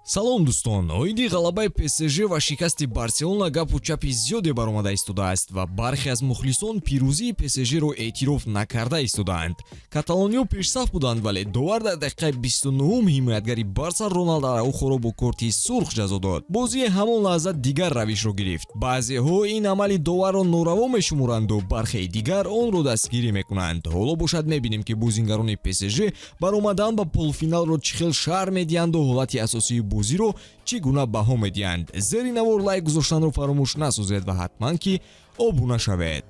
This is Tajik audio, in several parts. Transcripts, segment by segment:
Салом, дӯстон! Оиди ғалабаи ПСЖ ва шикасти Барселона гапу чапи зиёде баромада истодааст ва бархе аз мухлисон пирӯзии ПСЖ-ро эътироф накарда истодаанд. Каталониё пешсаф буданд, вале довар дар дақиқаи 29-ум ҳимоятгари Барса Роналд Араухоро бо корти сурх ҷазо дод. Бозии ҳамон лаҳза дигар равишро гирифт. Баъзеҳо ин амали доварро нораво мешуморанду бархеи дигар онро дастгирӣ мекунанд. Ҳоло бошад, мебинем, ки бозингарони ПСЖ баромадан ба полуфиналро чӣ хел шарҳ медиҳанду ҳолати асосии бозиро чӣ гуна баҳо медиҳанд. Зери навор лайк гузоштанро фаромӯш насозед ва ҳатман ки обуна шавед.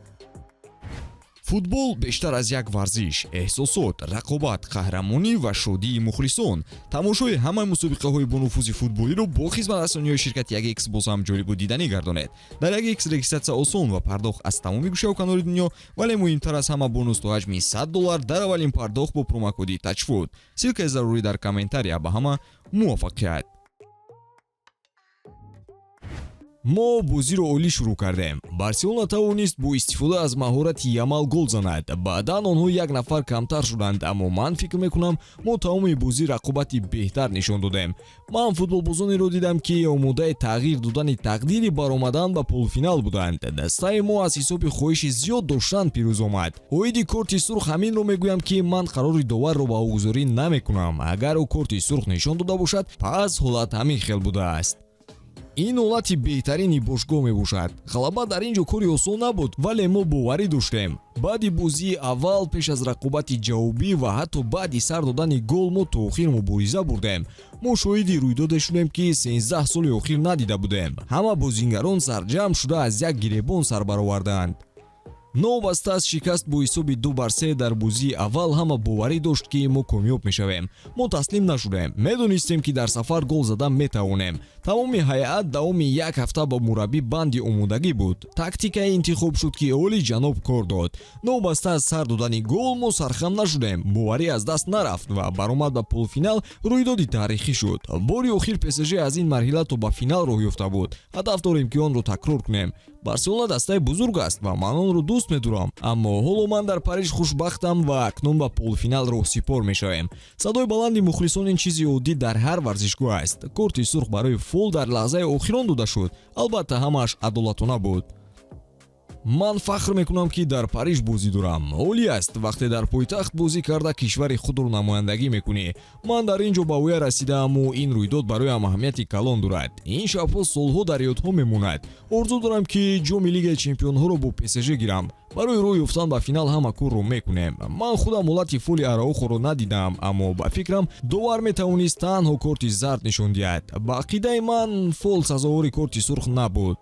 Футбол бештар аз як варзиш: эҳсосот, рақобат, қаҳрамонӣ ва шодии мухлисон. Тамошои ҳамаи мусобиқаҳои бонуфузи футболиро бо хизматрасониҳои ширкати 1X боз ҳам ҷолибу диданӣ гардонед. Дар 1X регистратсия осон ва пардохт аз тамоми гӯшаву канори дунё, вале муҳимтар аз ҳама, бонус то ҳаҷми 100 доллар дар аввалин пардохт бо промокоди ТАЧФУТ. Ссылкаи зарурӣ дар комментария. Ба ҳама муваффақият! Мо бозиро олӣ шурӯъ кардем. Барселона тавонист бо истифода аз маҳорати Ямал гол занад. Баъдан онҳо як нафар камтар шуданд, аммо ман фикр мекунам, мо тамоми бозӣ рақобати беҳтар нишон додем. Ман футболбозонеро дидам, ки омодаи тағйир додани тақдири баромадан ба полуфинал буданд. Дастаи мо аз ҳисоби хоҳиши зиёд доштан пирӯз омад. Оиди корти сурх ҳаминро мегӯям, ки ман қарори доварро баҳогузорӣ намекунам. Агар ӯ корти сурх нишон дода бошад, пас ҳолат ҳамин хел будааст. Ин ҳолати беҳтарини бошгоҳ мебошад. Ғалаба дар ин ҷо кори осон набуд, вале мо боварӣ доштем. Баъди бозии аввал, пеш аз рақобати ҷавобӣ ва ҳатто баъди сар додани гол мо то охир мубориза бурдем. Мо шоҳиди рӯйдоде шудем, ки 13 соли охир надида будем. Ҳама бозингарон сарҷамъ шуда аз як гиребон сар бароварданд. Новобаста аз шикаст бо ҳисоби 2-3 дар бозии аввал, ҳама боварӣ дошт, ки мо комёб мешавем. Мо таслим нашудем. Медонистем, ки дар сафар гол зада метавонем. Тамоми ҳайат давоми як ҳафта бо мураббӣ банди омодагӣ буд. Тактикае интихоб шуд, ки олиҷаноб кор дод. Новобаста аз сар додани гол, мо сархам нашудем, боварӣ аз даст нарафт ва баромад ба полуфинал рӯйдоди таърихӣ шуд. Бори охир ПСЖ аз ин марҳила то ба финал роҳ ёфта буд. Ҳадаф дорем, ки онро такрор кунем. Барселона дастаи бузург аст ва ман онро дӯст медорам, аммо ҳоло ман дар Париж хушбахтам ва акнун ба полуфинал роҳсипор мешавем. Садои баланди мухлисон ин чизи оддӣ дар ҳар варзишгоҳ аст. Корти сурх барои фол дар лаҳзаи охирон дода шуд. Албатта, ҳамааш адолатона буд. Ман фахр мекунам, ки дар Париж бозӣ дорам. Олӣ аст, вақте дар пойтахт бозӣ карда, кишвари худро намояндагӣ мекунӣ. Ман дар ин ҷо ба воя расидааму ин рӯйдод бароям аҳамияти калон дорад. Ин шабҳо солҳо дар ёдҳо мемонад. Орзу дорам, ки ҷоми Лигаи чемпионҳоро бо ПСЖ гирам. Барои роҳ ёфтан ба финал ҳама корро мекунем. Ман худам ҳолати фоли Араухоро надидаам, аммо ба фикрам, довар метавонист танҳо корти зард нишон диҳад. Ба ақидаи ман, фол сазовори корти сурх набуд.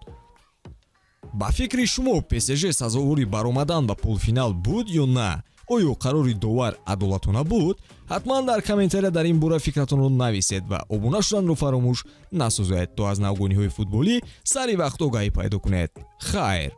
Ба фикри шумо, ПСЖ сазовори баромадан ба полуфинал буд ё на? Оё қарори довар адолатона буд? Ҳатман дар комментария дар ин бора фикратонро нависед ва обуна шуданро фаромӯш насозед, то аз навгониҳои футболӣ сари вақт огаҳӣ пайдо кунед. Хайр.